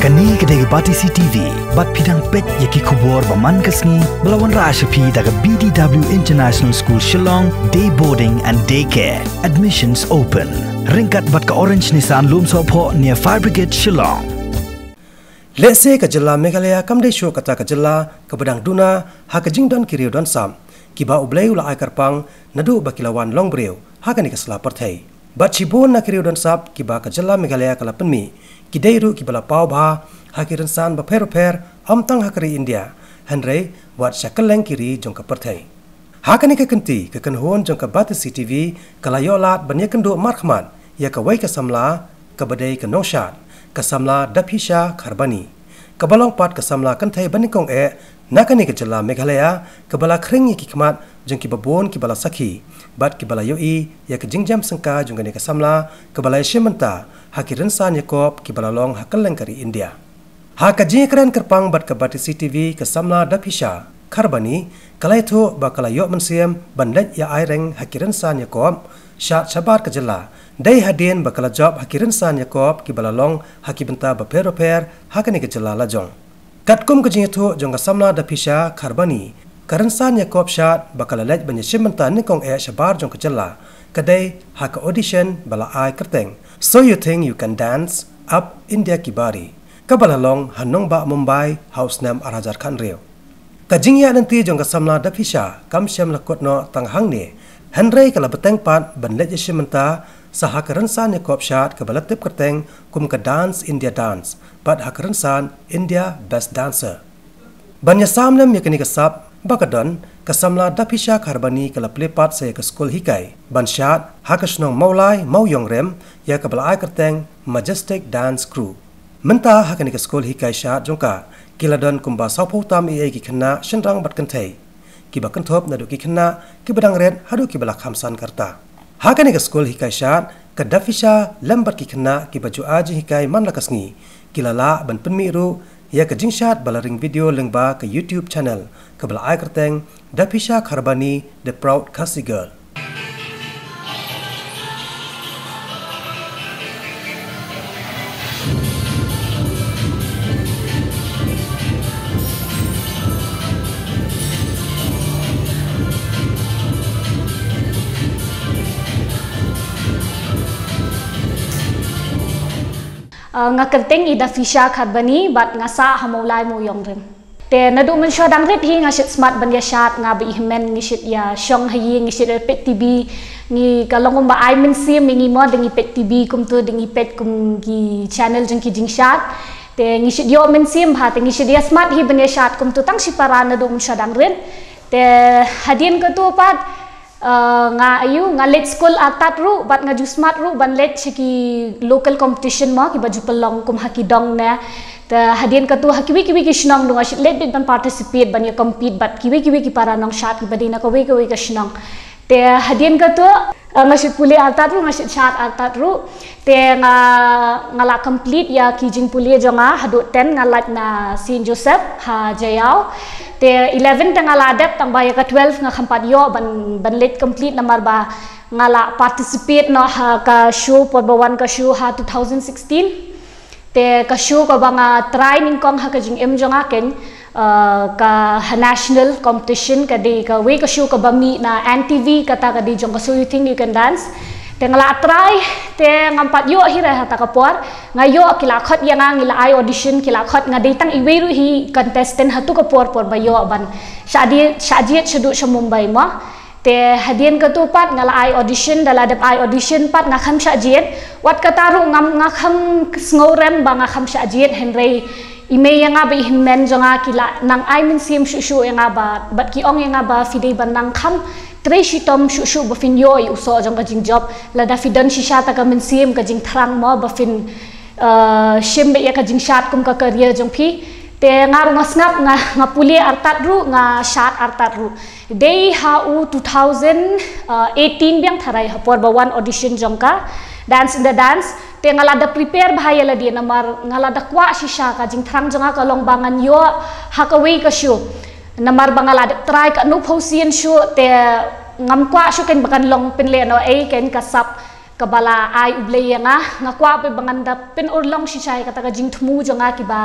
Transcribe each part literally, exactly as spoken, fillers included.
Ni ka dei ka Batesi T V, bad phi dang peit ïa ki khubor ba man ka sngi, ba la wanrah sha phi da ka B D W International School Shillong, Day Boarding and Day Care. Admissions open. Ryngkat bad ka Orange Nissan Lumsohphoh near Fire Brigade Shillong. Lehse ka jylla Meghalaya kam dei shuh kata ka jylla kaba dang duna ha ka jingdon ki riew don sap, kiba U Blei u la ai kyrpang naduh ba ki la wan long briew ha kane ka sla pyrthei. Bad shibun na ki riew don sap kiba ka jylla Meghalaya ka la pynmih, ki dei ruh kiba la paw bha ha ki rynsan bapher bapher, ym tang ha ka ri India, hynrei wat sha kylleng ki ri jong ka pyrthei. Ha kane ka kynti, ka kynhun jong ka Batesi T V ka la ïoh lad ban ïakynduh markhmat ïa kawei ka samla kaba dei ka nongshad, ka samla Daphisha Kharbani, kaba long pat ka samla kynthei banyngkong eh na kane ka jylla Meghalaya, kaba la khring ïa ki khmat jong kiba bun kiba la sakhi bad kiba la ïohi ïa ka jingjam syngkai jong kane ka samla kaba la ïashim bynta ha ki rynsan ïakop kiba la long ha kylleng ka ri India. Ha ka jingïakren kyrpang bad ka Batesi T V, ka samla Daphisha Kharbani ka la ïathuh ba ka la ïoh mynsiem ban leit ïa aireng ha ki rynsan ïakop shad shabar ka jylla, dei hadien ba ka la jop ha ki rynsan ïakop kiba la long ha ki bynta bapher bapher ha kane ka jylla lajong. Katkum ka jingïathuh jong ka samla Daphisha Kharbani, ka rynsan ïakop shad ba ka la leit ban ïashim bynta nyngkong eh shabar jong ka jylla ka dei ha ka audition ba la ai kyrteng So You Think You Can Dance, Ab India Ki Baari, kaba la long ha nongbah Mumbai ha u snem ar hajar khathynriew. Ka jingïaid lynti jong ka samla Daphisha kam shym la kut noh tang hangne, hynrei ka la bteng pat ban leit ïashim bynta sa ha ka rynsan ïakop shad kaba la tip kyrteng kum ka Dance India Dance bad ha ka rynsan India Best Dancer. Ban ïasam lem ïa kane ka sap ba ka don, ka samla Daphisha Kharbani ka la plie pat sa ïa ka skul hikai ban shad ha ka shnong Mawlai Mawiong Rim, ïa kaba la ai kyrteng Majestic Dance Crew. Mynta ha kane ka skul hikai shad jong ka ki la don kumba sawphew tam eiei ki khynnah shynrang bad kynthei, kiba kynthup naduh ki khynnah kiba dang rit haduh kiba la kham san ka rta. Ha kane ka skul hikai shad, ka Daphisha lem bad ki khynnah kiba ju ai jinghikai man la ka sngi, ki la lah ban pynmih ruh ïa ka jingshad ba la ring video lyngba ka YouTube channel kaba la ai kyrteng Daphisha Kharbani, The Proud Khasi Girl. Ah, nga kyrteng i Daphisha Kharbani bad nga sah ha Mawlai Mawiong Rim. Te naduh mynshuwa dang rit hi nga shait smat ban ïa shad, nga bad i hynmen ngi shait ïa shong ha ïing, ngi shait ïa peit T V, ngi ka long kumba ai mynsiem ïa ngi mo, da ngi peit T V kumto, da ngi peit kum ki channel jong ki jingshad. Te ngi shait ïoh mynsiem bha, te ngi shait ïa smat hi ban ïa shad kumto tang shipara naduh mynshuwa dang rit. Te hadien katu pat, Uh, nga aiu, nga leit skul artat ruh bad nga ju smat ruh ban leit sha ki local competition mo kiba ju pynlong kum ha ki dong ne. Te hadien katu ha kiwei kiwei ki shnong ruh nga shait leit beit ban participate ban ïa compete bad kiwei kiwei ki para nongshad kiba dei na kawei kawei ka shnong. Te hadien katu, uh, nga shait pule artat ruh, nga shait shad artat ruh. Te nga, nga la complete ïa ki jingpule jong nga haduh ten nga lait na Saint Joseph ha Jaïaw. Te eleven te nga la dep tang ba ïa ka twelve nga kham pat ïoh ban, ban leit complete namar ba nga la participate noh ha ka show por ba wan ka show ha two thousand sixteen. Te ka show kaba nga try nyngkong ha ka jingim jong nga keiñ, uh, ka ha national competition ka dei kawei ka show kaba mih na N T V, kata ka dei jong ka So You Think You Can Dance. Te nga la try, te ngam pat ïoh hi re ha ta ka por. Nga ïoh ki la khot ïa nga, ngi la ai audition, ki la khot, nga dei tang iwei ruh hi contestant ha tu ka por por ba ïoh ban shah jied, shah jied shaduh sha Mumbai mo. Te hadien katu pat nga la ai audition, da la dep ai audition pat nga kham shah jied. Wat kata ruh ngam, nga kham sngew rem ba nga kham shah jied, hynrei i mei ïa nga bad i hynmen jong nga ki la nang ai mynsiem shuh shuh ïa nga bad, bad ki ong ïa nga ba phi dei ban nang kham trei shitom shuh shuh ba phin ïoh ïa u soh jong ka jingjop. Lada phi don shisha ta ka mynsiem ka jingthrang mo ba phin, uh, shim beit ïa ka jingshad kum ka career jong phi. Te nga ruh nga sngap, nga, nga pule artat ruh, nga shad artat ruh. Dei ha u two thousand eighteen biang tharai ha por ba wan audition jong ka Dance in the Dance. Te nga la da prepare bha ïa lade namar nga la da kwah shisha, ka jingthrang jong nga ka long ba ngan ïoh ha kawei ka show. Namar ba nga la da try katno phew sien show te ngam kwah shuh keiñ ba kan long pynlehnohei keiñ ka sap kaba la ai U Blei ïa nga, nga kwah beit ba ngan da pynurlong shisha ïa kata ka jingthmu jong nga kiba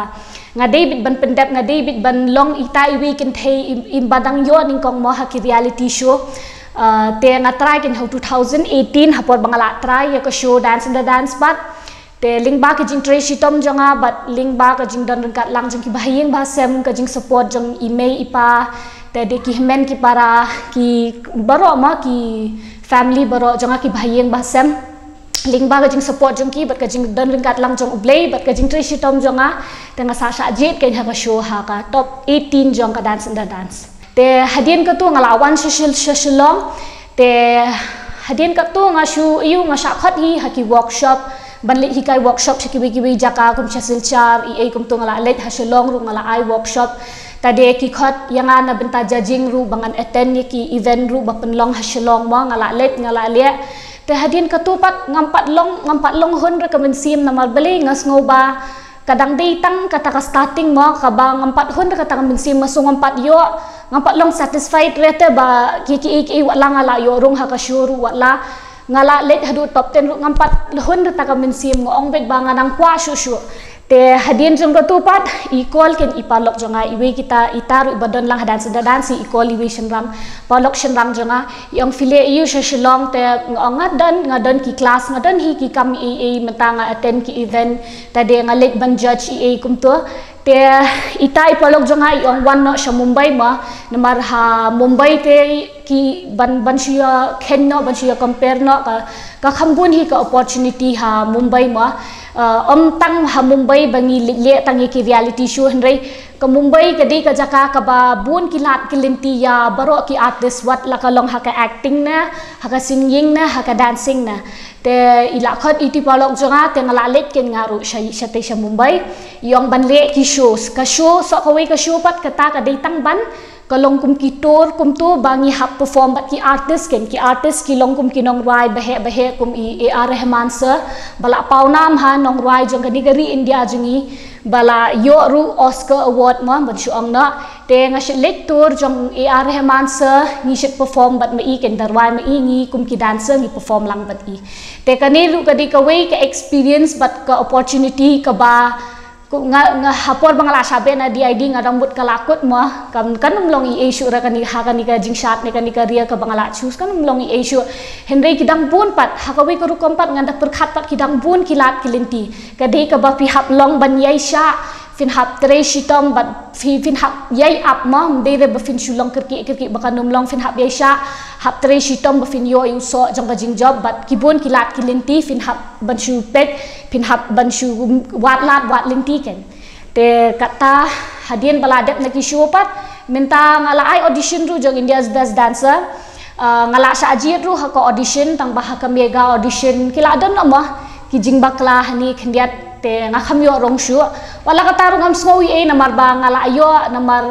nga dei beit ban pyndep, nga dei beit ban long ita iwei i kynthei im, im ba dang ïoh nyngkong mo ha ki reality show. Uh, te nga try keiñ ha two thousand eighteen, ha por ba nga la try ïa ka show Dance in the Dance pat. Te lyngba ka jingtrei shitom jong nga bad lyngba ka jingdon ryngkat lang jong ki bahaïing bahasem, ka jingsupport jong i mei i pa, te de ki hynmen ki para, ki baroh ma ki family baroh jong nga ki bahaïing bahasem. Lyngba ka jingsupport jong ki bad ka jingdon ryngkat lang jong U Blei bad ka jingtrei shitom jong nga, te nga sa shah jied keiñ ha ka show, ha ka top eighteen jong ka Dance in the Dance. Te hadien katu nga la wan sha Shil-, sha Shillong. Te hadien katu nga shu ïoh, nga shah khot hi ha ki workshop, ban leit hikai workshop sha kiwei kiwei jaka kum sha Silchar, i ei kumtu nga la leit, ha Shillong ruh nga la ai workshop. Te de ki khot ïa nga na bynta judging ruh ba ngan attend ïa ki event ruh ba pynlong ha Shillong mo, nga la leit, nga la leh. Te hadien katu pat ngam pat long, ngam pat long hun re ka mynsiem namar balei nga sngew ba ka dang dei tang kata ka starting mo, kaba ngam pat hun re kata ka mynsiem, ma sngew ngam pat ïoh, ngam pat long satisfied re te ba ki, ki, ki, wat la nga la ïoh rung ha ka show ruh, wat la nga la leit haduh top ten ruh, ngam pat hun re kata ka mynsiem, nga ong beit ba nga nang kwah shuh shuh. Te hadien jong katu pat i call keiñ i paralok jong nga, iwei kita, ita ruh ba don lang ha Dance in the Dance, i call iwei shynrang, paralok shynrang jong nga, i ong phi leh aiu sha Shillong, te nga ong nga don, nga don ki class, nga don hi ki kam i, i mynta nga attend ki event, te de nga leit ban judge i ei kumtu. Te ita i paralok jong nga i ong wan noh sha Mumbai mo, namar ha Mumbai te ki ban, ban shu ïa kheiñ noh, ban shu ïa compare noh, ka, ka kham bun hi ka opportunity ha Mumbai mo. Uh, ym tang ha Mumbai ba ngi leit leh tang ïa ki reality show, hynrei ka Mumbai ka dei ka jaka kaba bun ki lad ki lynti ïa baroh ki artist, wat la ka long ha ka acting ne, ha ka singing ne, ha ka dancing ne. Te i la khot iti paralok jong nga, te nga la leit keiñ nga ruh sha, shatei sha Mumbai. I ong ban leh ki shows. Ka show, soh kawei ka show pat kata ka dei tang ban, ka long kum ki tour kumtu ba ngi hap perform bad ki artist keiñ, ki artist ki long kum ki nongrwai baheh baheh kum i A R Rahman sir, ba la paw nam ha nongrwai jong kane ka ri India jong ngi, ba la ïoh ruh Oscar Award mo, ban shu ong noh. Te nga shait leit tour jong A R Rahman sir, ngi shait perform bad ma i keiñ, da rwai ma i, ngi kum ki dancer ngi perform lang bad i. Te kane ruh ka dei kawei ka experience bad ka opportunity kaba, ku, nga, nga ha por ba nga la shah beh na D I D nga dang mut ka la kut mo, kam, kan ym long i ei shuh re kane, ha kane ka jingshad ne kane ka career kaba nga la choose, kan ym long i ei shuh. Hynrei ki dang bun pat, ha kawei ka rukom pat ngan da pyrkhat pat ki dang bun ki lad ki lynti. Ka dei kaba phi hap long ban ïai shah, phin hap trei shitom bad phi, phin hap ïai ap mo, ym dei re ba phin shu long kyrkieh kyrkieh ba kan ym long, phin hap ïai shah, hap trei shitom ba phin ïoh ïa u soh jong ka jingjop, bad ki bun ki lad ki lynti phin hap ban shu peit, phin hap ban shu wad lad wad lynti keiñ. Te kata hadien ba la dep na ki show pat, mynta nga la ai audition ruh jong India's Best Dancer. Uh, nga la shah jied ruh ha ka audition, tang ba ha ka mega audition ki la don noh mo ki jingbakla hangne khyndiat, te nga kham ïoh rung shuh. Wat la kata ruh ngam sngew ei ei namar ba nga la ïoh, namar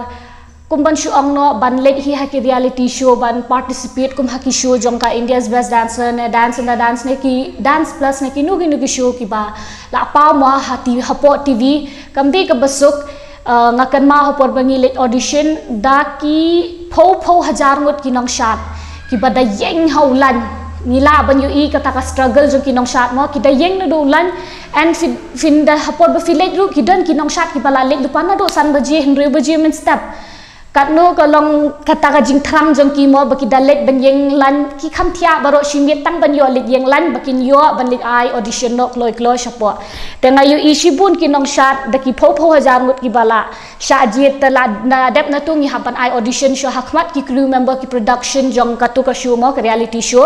kum ban shu ong noh, ban leit hi ha ki reality show, ban participate kum ha ki show jong ka India's Best Dancer ne, Dance in the Dance ne, ki Dance Plus ne, kino kino ki show kiba la paw mo ha T V, hapoh T V, kam dei kaba suk. Uh, nga kynmaw ha por ba ngi leit audition da ki phew phew hajar ngut ki nongshad kiba da ïeng ha u line. Ngi lah ban ïohi kata ka struggle jong ki nongshad mo, ki da ïeng naduh u line. And phin, phin da ha por ba phi leit ruh ki don ki nongshad kiba la leit lypa naduh san baje, hynriew baje mynstep. Katno ka long kata ka jingthrang jong ki mo ba ki da leit ban ïeng line, ki kham thiah baroh shi miet tang ban ïoh leit ïeng line ba kin ïoh ban leit ai audition noh kloi kloi shapoh. Te nga ïohi shibun ki nongshad da ki phew phew hajar ngut kiba la shah jied. Te la dep na tu ngi hap ban ai audition shuh ha khmat ki crew member, ki production jong katu ka show mo, ka reality show.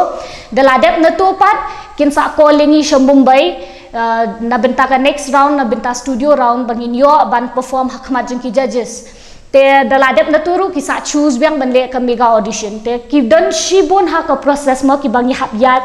Da la dep na tu pat kin sa call ïa ngi sha Mumbai, uh, na bynta ka next round, na bynta studio round ba ngin ïoh ban perform ha khmat jong ki judges. Te da la dep na tu ruh ki sa choose biang ban leh ka mega audition. Te ki don shibun ha ka process mo kiba ngi hap ïaid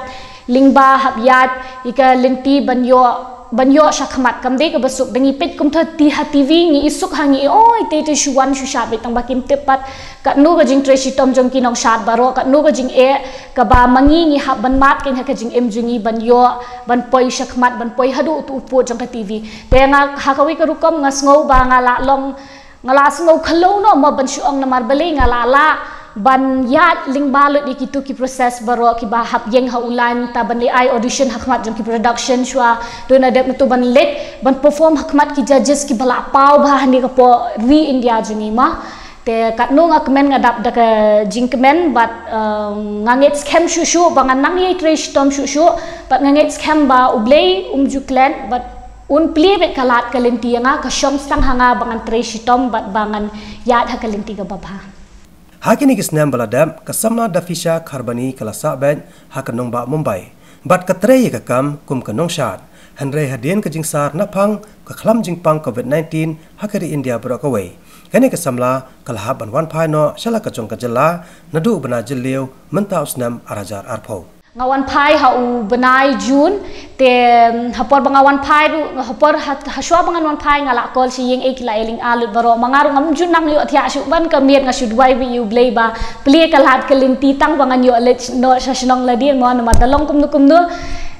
lyngba, hap ïaid ïa ka lynti ban ïoh, ban ïoh sha khmat. Kam dei kaba suk, da ngi peit kumta ti ha T V ngi i suk ha ngi i, oi te te shu wan shu shad beit, tang ba kim tip pat katno ka jingtrei shitom jong ki nongshad baroh, katno ka jingeh kaba ma ngi ngi hap ban mad keiñ ha ka jingim jong ngi ban ïoh ban poi sha khmat, ban poi haduh utu u pud jong ka T V. Te nga ha kawei ka rukom nga sngew ba nga la long, nga la sngew khlem noh mo ban shu ong namar balei nga la lah Ban ïaid lyngba lut ïa kitu ki process baroh kiba hap ïeng ha u line, ta ban leit ai audition ha khmat jong ki production shuwa, to na dep natu ban leit ban perform ha khmat ki judges kiba la paw bha ha kane ka por ri India jong ngi ma. Te katno nga kmen, nga dap da ka jingkmen, bad, um, nga ngeit skhem shuh shuh ba ngan nang ïai trei shitom shuh shuh, bad nga ngeit skhem ba U Blei um ju klet, bad un plie beit ka lad ka lynti ïa nga, ka shong sdang ha nga ba ngan trei shitom, bad ba ngan ïaid ha ka lynti kaba bha. Ha kine ki snem ba la dep, ka samla Dafisha Kharbani ka la sah beit ha ka nongbah Mumbai bad ka trei ïa ka kam kum ka nongshad. Hynrei hadien ka jingsar na phang ka khlam jingpang covid nineteen ha ka ri India baroh kawei, kane ka samla ka la hap ban wan phai noh sha la ka jong ka jylla naduh u bnai Jylliew mynta u snem ar hajar arphew. Nga wan phai ha u bnai June, te, mm, ha por ba nga wan phai ruh, ha por ha, ha shuwa ba ngan wan phai nga la call sha ïing, eh, ki la ïa lynga lut baroh. Ma nga ruh ngam ju nang ïohthiah shuh ban ka miet, nga shu duwai beit ïa U Blei ba plie ka lad ka lynti tang ba ngan ïoh leit noh sha shnong lade mo, namar da long kumno kumno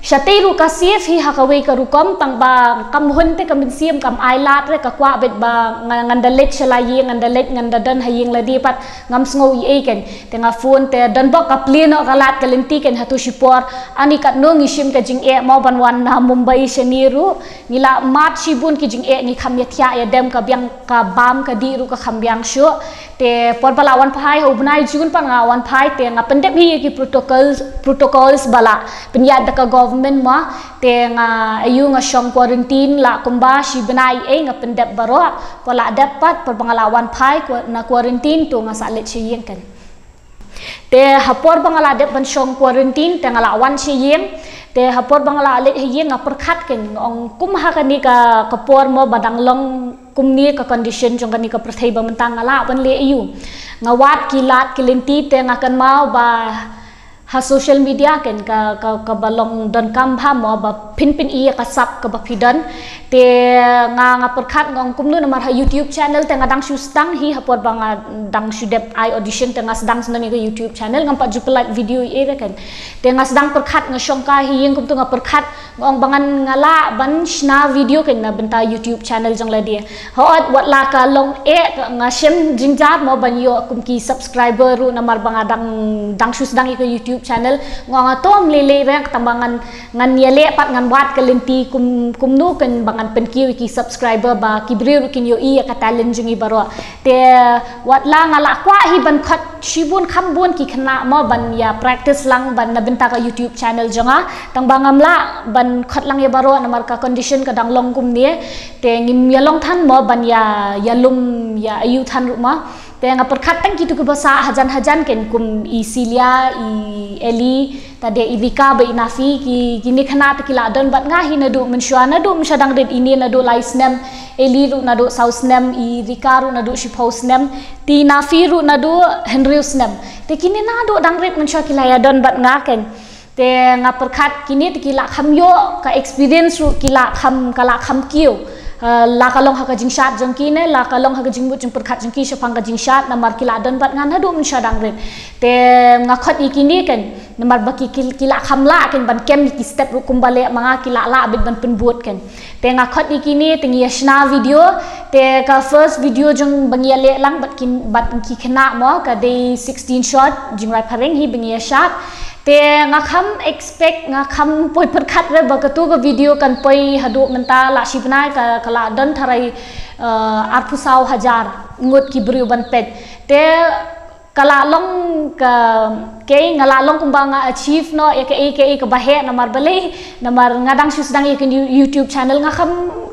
shatei ruh ka safe hi ha kawei ka rukom, tang ba kam hun te ka mynsiem kam ai lad re, ka kwah beit ba nga, ngan da leit sha la ïing, ngan da leit, ngan da don ha ïing lade pat ngam sngew ei ei kan. Te nga phone te don bok ka plie noh ka lad ka lynti kan ha tu shipor. Ani katno ngi shim ka jingeh mo ban wan na Mumbai shane ruh. Ngi la mad shibun ki jingeh, ngi kham ïathiah ïadem, ka biang ka bam ka dih ruh ka kham biang shuh. Te por ba la wan phai ha u bnai June pat nga wan phai te nga pyndep hi ïa ki protocols, protocols ba la pynïaid da ka government mo. Te nga aiu nga shong quarantine la kumba shi bnai ei nga pyndep baroh. Por la dep pat, por ba nga la wan phai kwa-, na quarantine to nga sa leit sha ïing kan. Te ha por ba nga la dep ban shong quarantine te nga la wan sha ïing. Te ha por ba nga la leit ha ïing nga pyrkhat kan, nga ong kum ha kane ka, ka por mo ba dang long kumne ka condition jong kane ka pyrthei ba mynta nga lah ban leh aiu. Nga wad ki lad ki lynti te nga kynmaw ba ha social media kan ka, ka, kaba long donkam bha mo ba phin pyni ïa ka sap kaba phi don. Te nga, nga pyrkhat nga ong kumno namar ha YouTube channel te nga dang shu sdang hi ha por ba nga dang shu dep ai audition te nga sdang sdang ïa ka YouTube channel, ngam pat ju pynlait video ei ei re kan. Te nga sdang pyrkhat, nga shongkai ha ïing kumtu nga pyrkhat, nga ong ba ngan, nga lah ban shna video kan na bynta YouTube channel jong lade. Hooid wat la ka long eh, nga shem jingjar mo ban ïoh kum ki subscriber ruh namar ba nga dang, dang shu sdang ïa ka YouTube channel. Nga ong to ym lei lei re, tang ba ngan, ngan ïaleh pat, ngan wad ka lynti kum, kumno kan ba ngan pynkiew ïa ki subscriber ba ki briew ruh kin ïohi ïa ka talent jong ngi baroh. Te wat la nga la kwah hi ban khot shibun kham bun ki khynnah mo ban ïa practice lang ban na bynta ka YouTube channel jong nga. Tang ba ngam lah ban khot lang ïa baroh namar ka condition ka dang long kumne. Te ngim ïa long than mo ban ïa, ïa lum ïa aiu than ruh mo. Te nga pyrkhat tang kitu kiba sah hajan hajan kan kum i Celia, i Eli, ta de i Rika bad i Nafi, ki, kine khynnah te ki la don bad nga hi naduh mynshuwa, naduh mynshuwa dang rit, ine naduh lai snem, Eli ruh naduh saw snem, i Rika ruh naduh shiphew snem, te i Nafi ruh naduh hynriew snem. Te kine naduh dang rit mynshuwa ki la ïa don bad nga kan. Te nga pyrkhat kine te ki la kham ïoh ka experience ruh, ki la kham, ka la kham kiew. Eh, la ka long ha ka jingshad jong ki ne, la ka long ha ka jingmut jingpyrkhat jong ki shaphang ka jingshad, namar ki la don bad nga naduh mynshuwa dang rit. Te nga khot ïa kine kan, namar ba ki, ki, ki la kham lah kan ban kem ïa ki step ruh kumba leh ma nga, ki la lah beit ban pynbud kan. Te nga khot ïa kine te ngi ïa shna video. Te ka first video jong ba ngi ïa leh lang bad ki, bad ki khynnah mo, ka dei sixteen shot, jingrwai phareng hi ba ngi ïa shad. Te nga kham expect, nga kham poi pyrkhat re ba katu ka video kan poi haduh mynta, la shi bnai ka, ka la don tharai, eh, arphew saw hajar ngut ki briew ban peit. Te ka la long ka, kei nga la long kumba nga achieve noh ïa kaei kaei kaba heh namar balei, namar nga dang shu sdang ïa ka You-, YouTube channel, nga kham,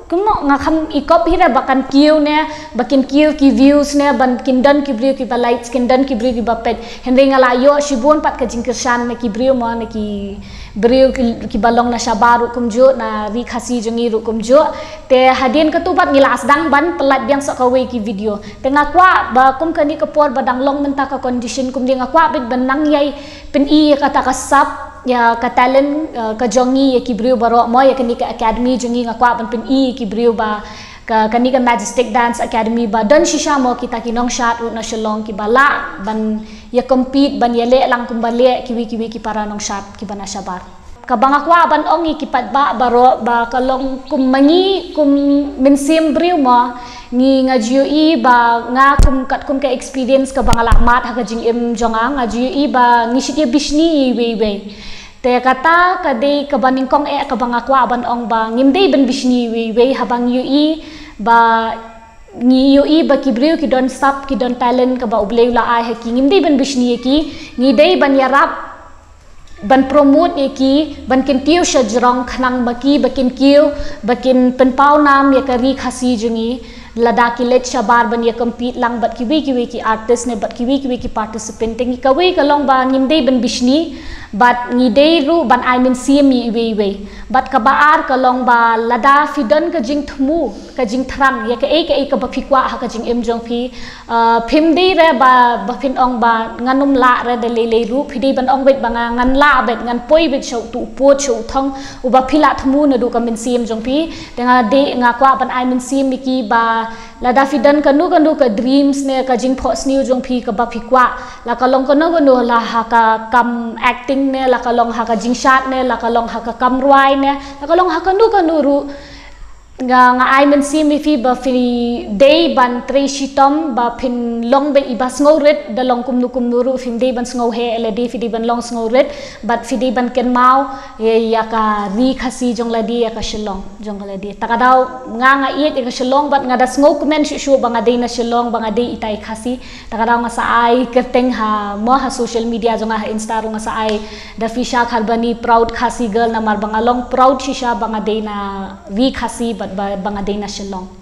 kumno, nga kham ikop hi re ba kan kiew ne, ba kin kiew ki views ne, ban kin don ki briew kiba likes, kin don ki briew kiba peit. Hynrei nga la ïoh shibun pat ka jingkyrshan na ki briew mo, na ki briew ki, kiba long na shabar ruh kumjuh, na ri Khasi jong ngi ruh kumjuh. Te hadien katu pat ngi la sdang ban pynlait biang sa kawei ki video. Te nga kwah ba kum kane ka por ba dang long mynta ka condition kumne, nga kwah beit ban nang ïai pyni ïa kata ka sap, ïa ka talent, eh, ka jong ngi ïa ki briew baroh mo, ïa kane ka academy jong ngi, nga kwah ban pyni ïa ki briew ba ka, kane ka Majestic Dance Academy ba don shisha mo kita ki nongshad ruh na Shillong kiba lah ban ïa compete, ban ïaleh lang kumba leh kiwei kiwei ki para nongshad kiba na shabar. Kaba nga kwah ban ong ïa ki paidbah baroh ba ka long kum ma ngi kum mynsiem briew mo, ngi nga ju ïohi ba nga kum katkum ka experience kaba nga la mad ha ka jingim jong nga, nga ju ïohi ba ngi shait ïa bishni ïa iwei iwei. Te kata ka dei kaba nyngkong eh kaba nga kwah ban ong ba ngim dei ban bishni ïa iwei iwei, haba ngi ïohi ba ngi ïohi ba ki briew ki don sap, ki don talent kaba U Blei u la ai ha ki, ngim dei ban bishni ïa ki, ngi dei ban ïarap, ban promote ïa ki, ban kyntiew sha jrong khnang ba ki, ba kin kiew, ba kin pynpaw nam ïa ka ri Khasi jong ngi. Lada ki leit shabar ban ïa compete lang bad kiwei kiwei ki artist ne bad kiwei kiwei ki participant, te ngi kawei ka long ba ngim dei ban bishni, bad ngi dei ruh ban ai mynsiem ïa iwei iwei. Bad kaba ar ka long ba lada phi don ka jingthmu, ka jingthrang ïa kaei kaei kaba phi kwah ha ka jingim jong phi, uh, phim dei re ba, ba phin ong ba ngan ym lah re da lei lei ruh, phi dei ban ong beit ba nga ngan lah beit, ngan poi beit sha utu u pud, sha u thong uba phi la thmu naduh ka mynsiem jong phi. Te nga dei, nga kwah ban ai mynsiem ïa ki ba lada phi don kano kano ka dreams ne ka jingphohsniew jong phi kaba phi kwah, la ka long kano kano, la ha ka kam acting ne, la ka long ha ka jingshad ne, la ka long ha ka kam rwai ne, la ka long ha kano kano ruh, nga, nga ai mynsiem ïa phi ba phi dei ban trei shitom, ba phin long beit iba sngewrit, da long kumno kumno ruh phim dei ban sngewheh lade, phi dei ban long sngewrit, bad phi dei ban kynmaw ïa, ïa ka ri Khasi jong lade, ïa ka Shillong jong lade. Ta ka daw nga, nga ïeit ïa ka Shillong bad nga da sngewkmen shuh shuh ba nga dei na Shillong, ba nga dei itai Khasi. Ta ka daw nga sa ai kyrteng ha, mo, ha social media jong nga, ha Insta ruh nga sa ai, Dafisha Kharbani, proud Khasi girl, namar ba nga long proud shisha ba nga dei na ri Khasi bad ba, ba nga dei na Shillong.